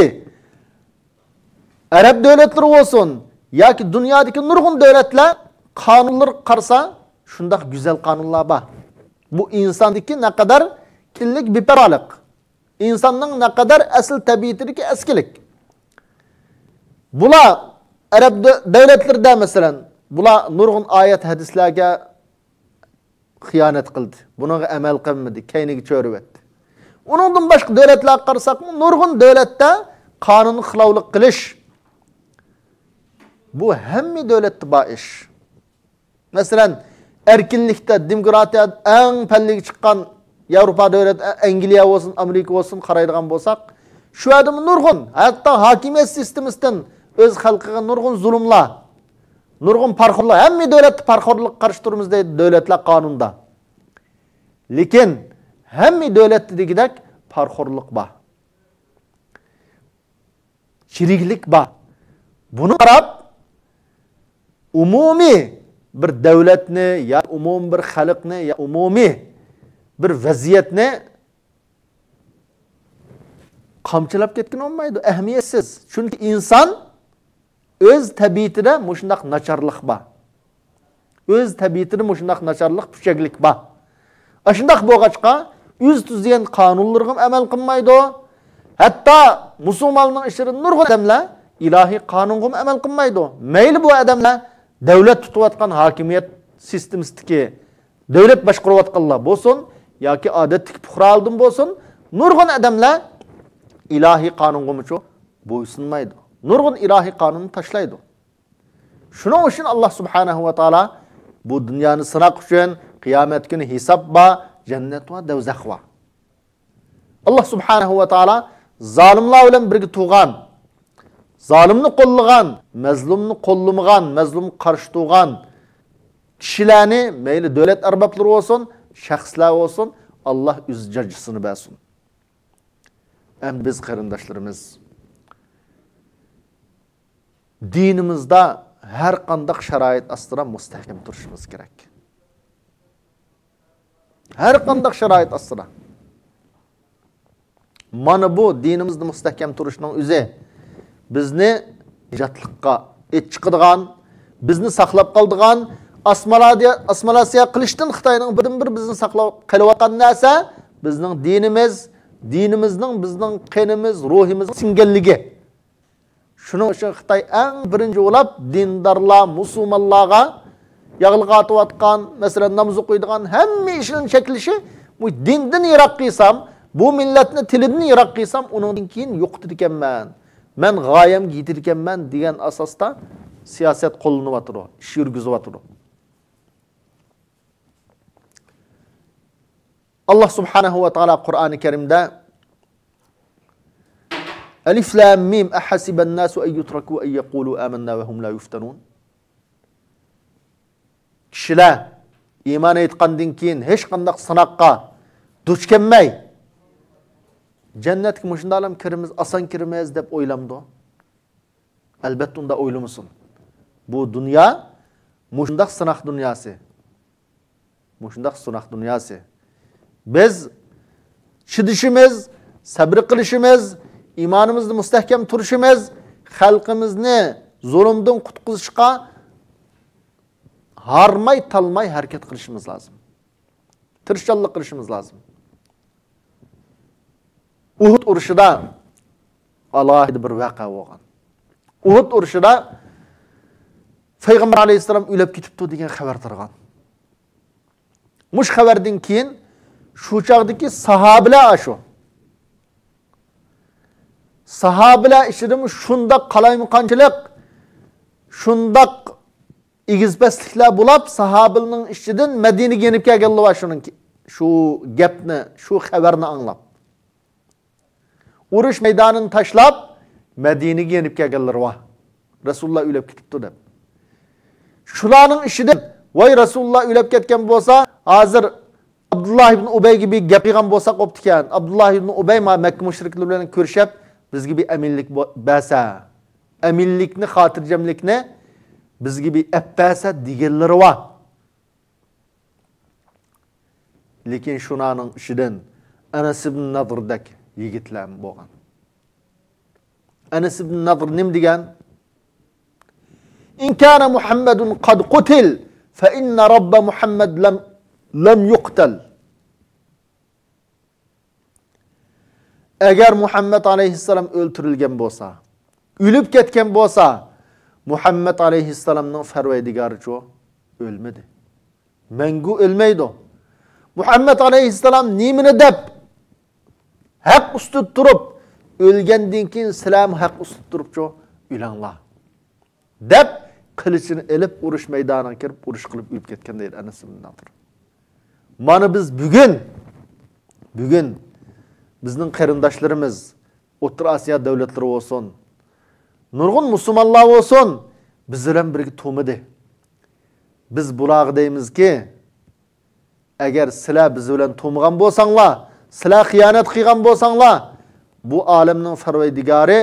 ئەرەب دۆلەتلىرى بولسۇن ياكى دۇنيادىكى نۇرغۇن دۆلەتلەر قانۇنلىرىغا قارىسا، شۇنداق گۈزەل قانۇنلار بار. بۇ ئىنساندىكى نەقەدەر كىللىك، بىپەرۋالىق. ئىنساننىڭ نەقەدەر ئەسلى تەبىئىتىدىكى ئەسكىلىك. بۇلار ئەرەب دۆ-، دۆلەتلىرىدە، مەسىلەن، بۇلار نۇرغۇن ئايەت، ھەدىسلەرگە خىيانەت قىلدى. بۇنىڭغا ئەمەل قىلمىدى، كەينىگە چۆرۈۋەتتى. ئۇنىڭدىن باشقا دۆلەتلەرگە قارىساقمۇ، نۇرغۇن دۆلەتتە قانۇنغا خىلاپلىق قىلىش، بۇ ھەممە دۆلەتتە بار ئىش. مەسىلەن، ئەركىنلىكتە، دېموكراتىيە ئەڭ پەللىگە چىققان ياۋروپا دۆلەت، ئە-، ئەنگلىيە بولسۇن، ئامېرىكا بولسۇن، قارايدىغان بولساق، شۇ يەردىمۇ نۇرغۇن، ھەتتا ھاكىمىيەت سىستېمىسىدىن ئۆز خەلقىگە نۇرغۇن زۇلۇملار، نۇرغۇن پارىخورلار، ھەممە دۆلەتتە پارىخورلۇققا قارشى تۇرىمىز دەيدۇ دۆلەتلەر قانۇندا. لېكىن ھەممە دۆلەتتە دېگۈدەك پارىخورلۇق بار. چىرىكلىك بار. بۇنى قاراپ، ئومۇمىي بىر دۆلەتنى يا ئومۇمىي بىر خەلقنى يا ئومۇمىي بىر ۋەزىيەتنى قامچىلاپ كەتكىلى بولمايدۇ، ئەھمىيەتسىز. چۈنكى ئىنسان ئۆز تەبىئىتىدە مۇشۇنداق ناچارلىق بار. ئۆز تەبىئىتىدە مۇشۇنداق ناچارلىق، پۈچەكلىك بار. ئاشۇنداق بولغاچقا، ئۆزى تۈزگەن قانۇنلىرىغىمۇ ئەمەل قىلمايدۇ. ھەتتا مۇسۇلماننىڭ ئىچىدە نۇرغۇن ئادەملەر ئىلاھىي قانۇنغىمۇ ئەمەل قىلمايدۇ. مەيلى بۇ ئادەملەر دۆلەت تۇتۇۋاتقان ھاكىمىيەت سىستېمىسىدىكى دۆلەت باشقۇرۇۋاتقانلار بولسۇن ياكى ئادەتتىكى پۇقرالىدىن بولسۇن، نۇرغۇن ئادەملەر ئىلاھىي قانۇنغىمۇچۇ بويسۇنمايدۇ. نۇرغۇن ئىلاھىي قانۇننى تاشلايدۇ. شۇنىڭ ئۈچۈن ئاللا سۇبھانەھۇ ۋە تائالا بۇ دۇنيانى سىناق ئۈچۈن، قىيامەت كۈنى ھېساب بار، جەننەت ۋە دوزاخ بار. ئاللا سۇبھانەھۇ ۋە تائالا زالىملار بىلەن بىرگە تۇرغان، زالىمنى قوللىغان، مەزلۇمنى قوللىمىغان، مەزلۇمغا قارشى تۇرغان كىشىلەرنى، مەيلى دۆلەت ئەربابلىرى بولسۇن، شەخسلەر بولسۇن، ئاللا ئۆز جاجىسىنى بەرسۇن. ئەمدى بىز قېرىنداشلىرىمىز، دىنىمىزدا ھەر قانداق شارائىت ئاستىدا مۇستەھكەم تۇرۇشىمىز كېرەك. ھەر قانداق شارائىت ئاستىدا. مانا بۇ دىنىمىزدا مۇستەھكەم تۇرۇشنىڭ ئۆزى بىزنى نىجاتلىققا ئېلىپ چىقىدىغان، بىزنى ساقلاپ قالىدىغان، ئاسمىلاتسىيە قىلىشتىن خىتاينىڭ بىردىنبىر بىزنى ساقلاپ قېلىۋاتقان نەرسە بىزنىڭ دىنىمىز، دىنىمىزنىڭ بىزنىڭ قېنىمىز، روھىمىزغا سىڭگەنلىكى. شۇنىڭ ئۈچۈن خىتاي ئەڭ بىرىنچى بولاپ دىندارلار، مۇسۇلمانلارغا ياغلىق ئارتىۋاتقان، مەسىلەن، ناماز ئوقۇيدىغان ھەممە ئىشلىرىنى چەكلىشى، بۇ دىندىن يىراق قىلسام، بۇ مىللەتنى تىلىدىن يىراق قىلسام، ئۇنىڭدىن كېيىن يوقىتىدىكەنمەن، مەن غايەمگە يېتىدىكەنمەن دېگەن ئاساستا سىياسەت قوللىنىۋاتىدۇ، ئىش يۈرگۈزۈۋاتىدۇ. ئاللا سۇبھانەھۇ ۋە تائالا قۇرئانى كەرىمدە، ئەلىف لام مىم، ئەھەسىبەن ناسۇ ئەن يۇترەكۇ ئەن يەقۇلۇ ئامەننا ۋە ھۇم لا يۇفتەنۇن. كىشىلەر ئىمان ئېيتقاندىن كېيىن ھېچقانداق سىناققا دۇچ كەلمەي، جەننەتكە مۇشۇنداقلام كىرىمىز، ئاسان كىرىمىز دەپ ئويلامدۇ؟ ئەلبەتتە ئۇنداق ئويلىمىسۇن. بۇ دۇنيا مۇشۇنداق سىناق دۇنياسى. مۇشۇنداق سىناق دۇنياسى. بىز چىدىشىمىز، سەبرى قىلىشىمىز، ئىمانىمىزدا مۇستەھكەم تۇرۇشىمىز، خەلقىمىزنى زۇلۇمدىن قۇتقۇزۇشقا ھارماي، تالماي ھەرىكەت قىلىشىمىز لازىم. تىرىشچانلىق قىلىشىمىز لازىم. ئۇھۇد ئۇرۇشىدا ئالاھىدە بىر ۋەقە بولغان. ئۇھۇد ئۇرۇشىدا پەيغەمبەر ئەلەيھىسسالام ئۆلۈپ كېتىپتۇ دېگەن خەۋەر تارىغان. مۇشۇ خەۋەردىن كېيىن شۇ چاغدىكى ساھابىلەر ئاشۇ. ساھابىلەر ئىچىدىمۇ شۇنداق قالايمىقانچىلىق، شۇنداق ئېگىز-پەسلىكلەر بولاپ، ساھابىلەرنىڭ ئىچىدىن مەدىنىگە يېنىپ كەلگەنلەر بار شۇنىڭ، شۇ گەپنى، شۇ خەۋەرنى ئاڭلاپ. ئۇرۇش مەيدانىنى تاشلاپ، مەدىنىگە يېنىپ كەلگەنلىرى بار. رەسۇلۇللا ئۆلۈپ كېتىپتۇ دەپ. شۇلارنىڭ ئىچىدىن، ۋاي، رەسۇلۇللا ئۆلۈپ كەتكەن بولسا، ھازىر ئابدۇللا ئىبن ئۇبەيگە بىر گەپ قىلغان بولساق بوپتىكەن. ئابدۇللا ئىبن ئۇبەي ما مەككە مۇشرىكلىرى بىلەن كۆرۈشۈپ، بىزگە بىر ئەمىنلىك بو-، بەرسە، ئەمىنلىكنى، خاتىرجەملىكنى بىزگە بىر ئەپ بەرسە دېگەنلىرى بار. لېكىن شۇلارنىڭ ئىچىدىن ئەنەس ئىبن نەزىردەك يىگىتلەرمۇ بولغان. ئەنەس ئىبن نەزىر نېمە دېگەن؟ «إن كان محمد قد قتل فإن رب محمد لم، لم يقتل.» ئەگەر مۇھەممەد ئەلەيھىسسالام ئۆلتۈرۈلگەن بولسا، ئۆلۈپ كەتكەن بولسا، مۇھەممەد ئەلەيھىسسالامنىڭ پەرۋەردىگارىچۇ ئۆلمىدى. مەڭگۈ ئۆلمەيدۇ. مۇھەممەد ئەلەيھىسسالام نېمىنى دەپ ھەق ئۈستىدە تۇرۇپ، ئۆلگەندىن كېيىن سىلەرمۇ ھەق ئۈستىدە تۇرۇپچۇ ئۆلەڭلار. دەپ، قىلىچىنى ئېلىپ، ئۇرۇش مەيدانىغا كىرىپ، ئۇرۇش قىلىپ ئۆلۈپ كەتكەن دەيدۇ ئەنەس ئىبن نەزىر. مانا بىز بۈگۈن، بۈگۈن بىزنىڭ قېرىنداشلىرىمىز، ئوتتۇرا ئاسىيا دۆلەتلىرى بولسۇن، نۇرغۇن مۇسۇلمانلار بولسۇن، بىز بىلەن بىرگە تۇرمىدى. بىز بۇلارغا دەيمىزكى، ئەگەر سىلەر بىز بىلەن تۇرمىغان بولساڭلار، سىلەر خىيانەت قىلغان بولساڭلار، بۇ ئالەمنىڭ پەرۋەردىگارى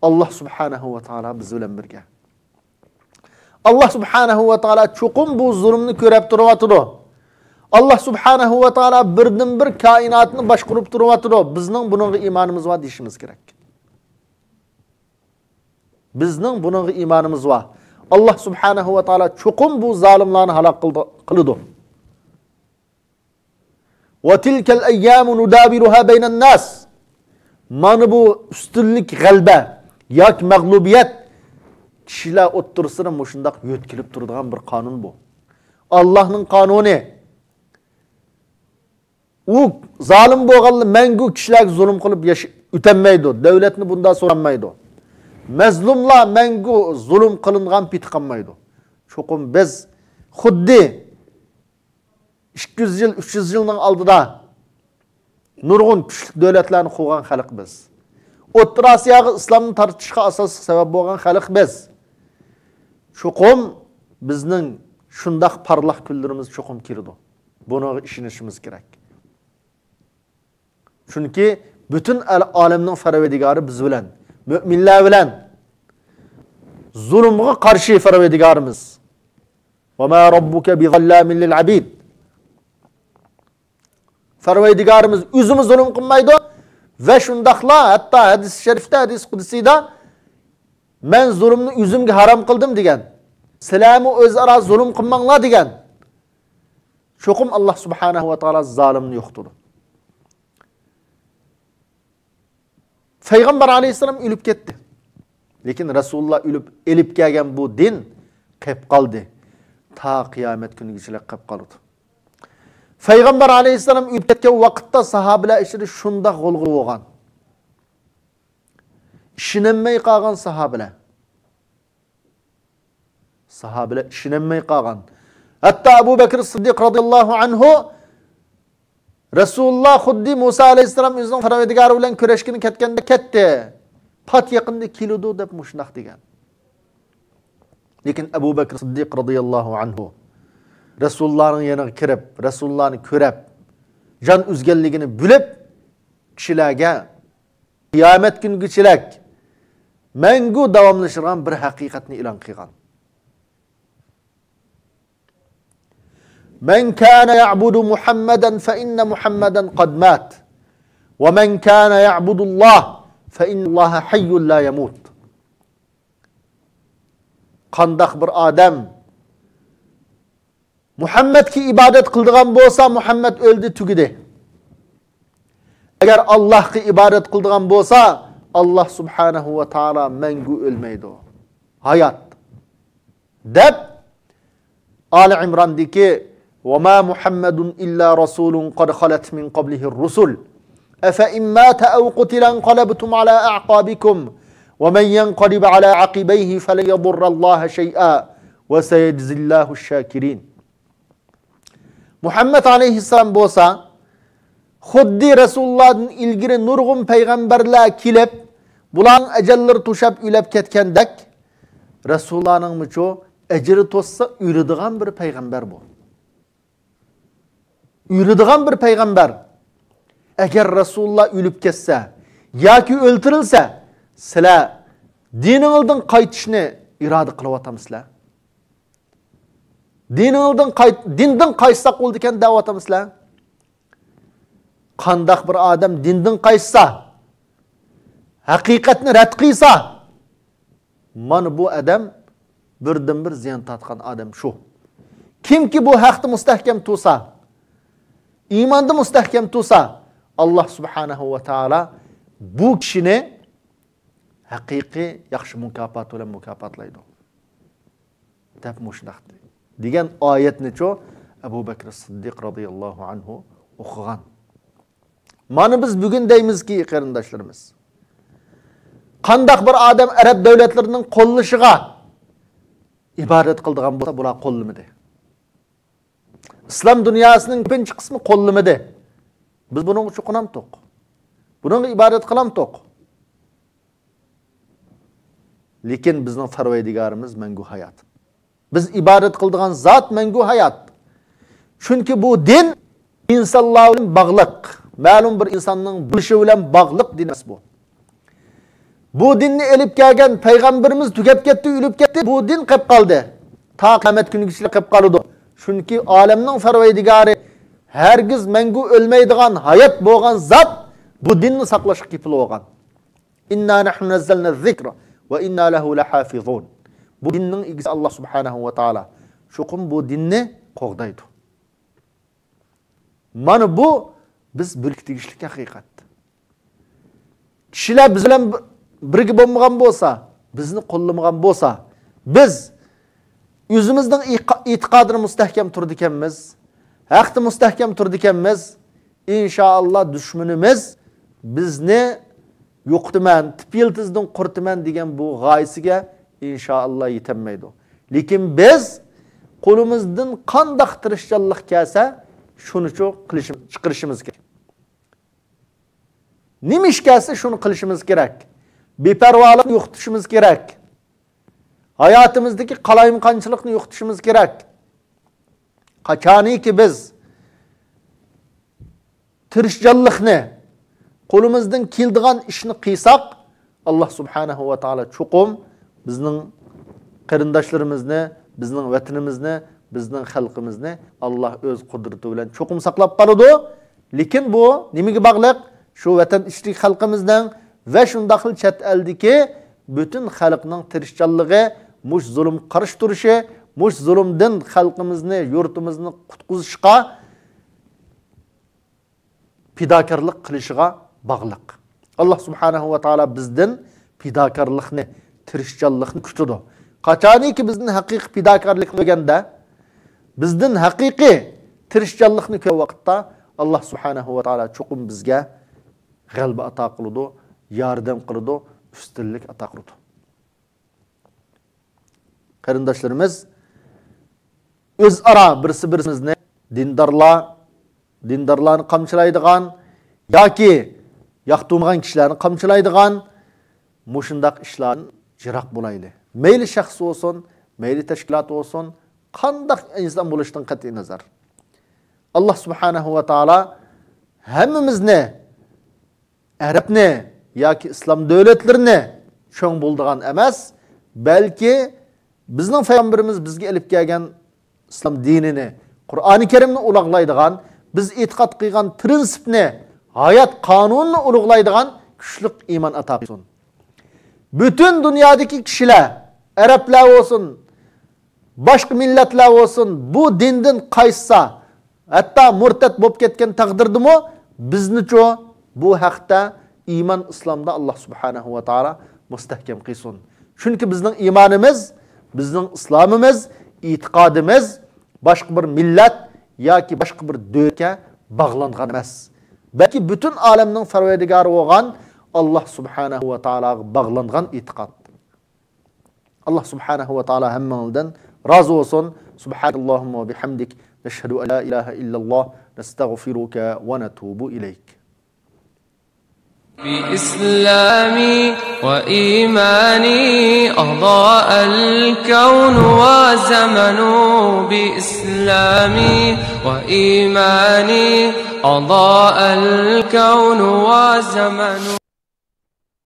ئاللا سۇبھانەھۇ ۋە تائالا بىز بىلەن بىرگە. ئاللا سۇبھانەھۇ ۋە تائالا چوقۇم بۇ زۇلۇمنى كۆرۈپ تۇرۇۋاتىدۇ. ئاللا سۇبھانەھۇ ۋە تائالا بىردىنبىر كائىناتنى باشقۇرۇپ تۇرۇۋاتىدۇ. بىزنىڭ بۇنىڭغا ئىمانىمىز بار دېيىشىمىز كېرەك. بىزنىڭ بۇنىڭغا ئىمانىمىز بار. ئاللا سۇبھانەھۇ ۋە تائالا چوقۇم بۇ زالىملارنى ھالاك قىلىدۇ، قىلىدۇ. وتلك الأيام نداولها بين الناس. مانا بۇ ئۈستۈنلۈك، غەلىبە ياكى مەغلۇبىيەت كىشىلەر ئوتتۇرىسىدا مۇشۇنداق يۆتكىلىپ تۇرىدىغان بىر قانۇن بۇ. ئاللاھنىڭ قانۇنى. ئۇ زالىم بولغانلار مەڭگۈ كىشىلەرگە زۇلۇم قىلىپ ياش-، ئۆتەلمەيدۇ. دۆلەتنى بۇنداق سورالمايدۇ. مەزلۇملار مەڭگۈ زۇلۇم قىلىنغان پېتى قالمايدۇ. چوقۇم بىز خۇددى ئىككى يۈز يىل، ئۈچ يۈز يىلنىڭ ئالدىدا نۇرغۇن كۈچلۈك دۆلەتلەرنى قۇرغان خەلق بىز. ئوتتۇرا ئاسىياغا ئىسلامنى تارتىشقا ئاساسلىق سەۋەب بولغان خەلق بىز. چوقۇم بىزنىڭ شۇنداق پارلاق كۈنلىرىمىز چوقۇم كېلىدۇ. بۇنىڭغا ئىشىنىشىمىز كېرەك. چۈنكى پۈتۈن ئال-، ئالەمنىڭ پەرۋەردىگارى بىز بىلەن، مۆمىنلەر بىلەن. زۇلۇمغا قارشى پەرۋەردىگارىمىز. وما ربك بظلام للعبيد. پەرۋەردىگارىمىز ئۆزىمۇ زۇلۇم قىلمايدۇ ۋە شۇنداقلا ھەتتا ھەدىس شەرىفتە، ھەدىس قۇدسىيدا، مەن زۇلۇمنى ئۆزۈمگە ھارام قىلدىم دېگەن. سىلەرمۇ ئۆزئارا زۇلۇم قىلماڭلار دېگەن. چوقۇم ئاللا سۇبھانەھۇ ۋە تائالا زالىمنى يوقىتىدۇ. پەيغەمبەر ئەلەيھىسسالام ئۆلۈپ كەتتى. لېكىن رەسۇلۇللا ئۆلۈپ، ئېلىپ كەلگەن بۇ دىن قېپ قالدى. تا قىيامەت كۈنىگىچىلىك قېپ قالىدۇ. پەيغەمبەر ئەلەيھىسسالام ئۆلۈپ كەتكەن ۋاقىتتا ساھابىلەر ئىچىدە شۇنداق غۇلغۇلا بولغان. ئىشىنەلمەي قالغان ساھابىلەر. ساھابىلەر ئىشىنەلمەي قالغان. ھەتتا ئەبۇ بەكرى سىددىق رازىياللاھۇ ئەنھۇ، رەسۇلۇللا خۇددى مۇسا ئەلەيھىسسالام ئۆزىنىڭ پەرۋەردىگارى بىلەن كۈرەشكىلى كەتكەندە كەتتى. پات يېقىندا كېلىدۇ دەپ مۇشۇنداق دېگەن. لېكىن ئەبۇ بەكرى سىددىق رازىياللاھۇ ئەنھۇ رەسۇلۇللانىڭ يېنىغا كىرىپ، رەسۇلۇللانى كۆرۈپ، جان ئۈزگەنلىكىنى بىلىپ، كىشىلەرگە قىيامەت كۈنىگىچىلىك مەڭگۈ داۋاملىشىدىغان بىر ھەقىقەتنى ئېلان قىلغان. من كان يعبد محمدا فإن محمدا قد مات. ومن كان يعبد الله فإن الله حي لا يموت. قانداق بىر ئادەم مۇھەممەدكە ئىبادەت قىلىدىغان بولسا، مۇھەممەد ئۆلدى، تۈگىدى. ئەگەر ئاللاھقا ئىبادەت قىلىدىغان بولسا، ئاللاھ سۇبھانەھۇ ۋە تائالا مەڭگۈ ئۆلمەيدۇ، ھايات، دەپ، ئالى ئىمراندىكى، وما محمد إلا رسول قد خلت من قبله الرسل أفإن مات أو قتل انقلبتم على أعقابكم ومن ينقلب على عقبيه فلن يضر الله شيئا وسيجزي الله الشاكرين. مۇھەممەد ئەلەيھىسسالام بولسا، خۇددى رەسۇلۇللادىن ئىلگىرى نۇرغۇن پەيغەمبەرلەر كېلىپ، بۇلارنىڭ ئەجەللىرى توشاپ ئۆلۈپ كەتكەندەك، رەسۇلۇللانىڭمۇچۇ ئەجىلى توشسا ئۆلىدىغان بىر پەيغەمبەر بۇ. ئۆلىدىغان بىر پەيغەمبەر. ئەگەر رەسۇلۇللا ئۆلۈپ كەتسە ياكى ئۆلتۈرۈلسە، سىلەر دىنىڭىزدىن قايتىشنى ئىرادە قىلىۋاتامسىلەر؟ دىنىڭىزدىن قايت-، دىندىن قايتساق بولىدىكەن دەۋاتامسىلەر؟ قانداق بىر ئادەم دىندىن قايتسا، ھەقىقەتنى رەت قىلسا، مانا بۇ ئادەم بىردىنبىر زىيان تارتقان ئادەم شۇ. كىمكى بۇ ھەقتە مۇستەھكەم تۇرسا، ئىماندا مۇستەھكەم تۇرسا، ئاللاھ سۇبھانەھۇ ۋە تائالا بۇ كىشىنى ھەقىقىي ياخشى مۇكاپات بىلەن مۇكاپاتلايدۇ، دەپ مۇشۇنداق دېگەن ئايەتنىچۇ ئەبۇ بەكرى سىددىق رازىياللاھۇ ئەنھۇ ئوقۇغان. مانا بىز بۈگۈن دەيمىزكى، قېرىنداشلىرىمىز، قانداق بىر ئادەم ئەرەب دۆلەتلىرىنىڭ قوللىشىغا ئىبادەت قىلىدىغان بولسا، بۇلار قوللىمىدى. ئىسلام دۇنياسىنىڭ كۆپىنچە قىسمى قوللىمىدى. بىز بۇنىڭغا چوقۇنامتۇق؟ بۇنىڭغا ئىبادەت قىلامتۇق؟ لېكىن بىزنىڭ پەرۋەردىگارىمىز مەڭگۈ ھايات. بىز ئىبادەت قىلىدىغان زات مەڭگۈ ھايات. چۈنكى بۇ دىن ئىنسانلار بىلەن باغلىق، مەلۇم بىر ئىنساننىڭ بولۇشى بىلەن باغلىق دىن ئەمەس بۇ. بۇ دىننى ئېلىپ كەلگەن پەيغەمبىرىمىز تۈگەپ كەتتى، ئۆلۈپ كەتتى، بۇ دىن قېپ قالدى. تا قىيامەت كۈنىگىچە قېپ قالىدۇ. چۈنكى ئالەمنىڭ پەرۋەردىگارى ھەرگىز مەڭگۈ ئۆلمەيدىغان، ھايات بولغان زات بۇ دىننى ساقلاشقا كېپىل بولغان. إنا نحن نزلنا الذكر وإنا له لحافظون. بۇ دىننىڭ ئىگىسى ئاللاھ سۇبھانەھۇ ۋە تائالا. چوقۇم بۇ دىننى قوغدايدۇ. مانا بۇ بىز بىرگە تېگىشلىك ھەقىقەت. كىشىلەر بىز بىلەن بىرگە بولمىغان بولسا، بىزنى قوللىمىغان بولسا، بىز ئۆزىمىزنىڭ ئېتىقا-، ئېتىقادىنى مۇستەھكەم تۇرىدىكەنمىز، ھەقتە مۇستەھكەم تۇرىدىكەنمىز، ئىنشائاللا، دۈشمىنىمىز بىزنى يوقىتىمەن، تىپ يىلتىزىدىن قۇرۇتىمەن دېگەن بۇ غايىسىگە، ئىنشائاللا، يېتەلمەيدۇ. لېكىن بىز قولىمىزدىن قانداق تىرىشچانلىق كەلسە، شۇنىچۇ قىلىشىم-، چىقىرىشىمىز كېرەك. نېمە ئىش كەلسە، شۇنى قىلىشىمىز كېرەك. بىپەرۋالىقنى يوقىتىشىمىز كېرەك. ھاياتىمىزدىكى قالايمىقانچىلىقنى يوقىتىشىمىز كېرەك. قاچانكى بىز تىرىشچانلىقنى، قولىمىزدىن كېلىدىغان ئىشنى قىلساق، ئاللا سۇبھانەھۇ ۋە تائالا چوقۇم بىزنىڭ قېرىنداشلىرىمىزنى، بىزنىڭ ۋەتىنىمىزنى، بىزنىڭ خەلقىمىزنى ئاللا ئۆز قۇدرىتى بىلەن چوقۇم ساقلاپ قالىدۇ. لېكىن بۇ نېمىگە باغلىق؟ شۇ ۋەتەن ئىچىدىكى خەلقىمىزنىڭ ۋە شۇنداقلا چەت ئەلدىكى پۈتۈن خەلقنىڭ تىرىشچانلىقى، مۇشۇ زۇلۇمغا قارشى تۇرۇشى، مۇشۇ زۇلۇمدىن خەلقىمىزنى، يۇرتىمىزنى قۇتقۇزۇشقا پىداكارلىق قىلىشىغا باغلىق. ئاللا سۇبھانەھۇ ۋە تائالا بىزدىن پىداكارلىقنى، تىرىشچانلىقنى كۈتىدۇ. قاچانكى بىزدىن ھەقىقىي پىداكارلىقنى كۆرگەندە، بىزدىن ھەقىقىي تىرىشچانلىقنى كۆرگەن ۋاقىتتا، ئاللا سۇبھانەھۇ ۋە تائالا چوقۇم بىزگە غەلىبە ئاتا قىلىدۇ، ياردەم قىلىدۇ، ئۈستۈنلۈك ئاتا قىلىدۇ. قېرىنداشلىرىمىز، ئۆزئارا بىرسى-بىرسىمىزنى دىندارلار، دىندارلارنى قامچىلايدىغان ياكى ياقتۇرمىغان كىشىلەرنى قامچىلايدىغان مۇشۇنداق ئىشلاردىن يىراق بولايلى. مەيلى شەخس بولسۇن، مەيلى تەشكىلات بولسۇن، قانداق ئىنسان بولۇشىدىن قەتئىينەزەر، ئاللا سۇبھانەھۇ ۋە تائالا ھەممىمىزنى ئەرەبنى ياكى ئىسلام دۆلەتلىرىنى چوڭ بولىدىغان ئەمەس، بەلكى بىزنىڭ پەيغەمبىرىمىز بىزگە ئېلىپ كەلگەن ئىسلام دىنىنى، قۇرئانى كەرىمنى ئۇلۇغلايدىغان، بىز ئېتىقاد قىلغان پىرىنسىپنى، ھايات قانۇنىنى ئۇلۇغلايدىغان كۈچلۈك ئىمان ئاتا قىلسۇن. پۈتۈن دۇنيادىكى كىشىلەر، ئەرەبلەر بولسۇن، باشقا مىللەتلەر بولسۇن، بۇ دىندىن قايتسا، ھەتتا مۇرتەت بولۇپ كەتكەن تەقدىردىمۇ، بىزنىچۇ بۇ ھەقتە ئىمان ئىسلامدا ئاللا سۇبھانەھۇ ۋە تائالا مۇستەھكەم قىلسۇن. چۈنكى بىزنىڭ ئىمانىمىز، بىزنىڭ ئىسلامىمىز، ئېتىقادىمىز باشقا بىر مىللەت ياكى باشقا بىر دۆلەتكە باغلانغان ئەمەس، بەلكى پۈتۈن ئالەمنىڭ پەرۋەردىگارى بولغان ئاللا سۇبھانەھۇ ۋە تائالاغا باغلانغان ئېتىقاد. ئاللا سۇبھانەھۇ ۋە تائالا ھەممىڭلىدىن رازى بولسۇن. سۇبھانەكاللاھۇممە ۋە بىھەمدىك، نەشھەدۇ ئەن لا ئىلاھە ئىللاللاھ، نەستەغفىرۇكە ۋە نەتۇبۇ ئىلەيك. بإسلامي وإيماني أضاء الكون وزمن. بإسلامي وإيماني أضاء الكون وزمن.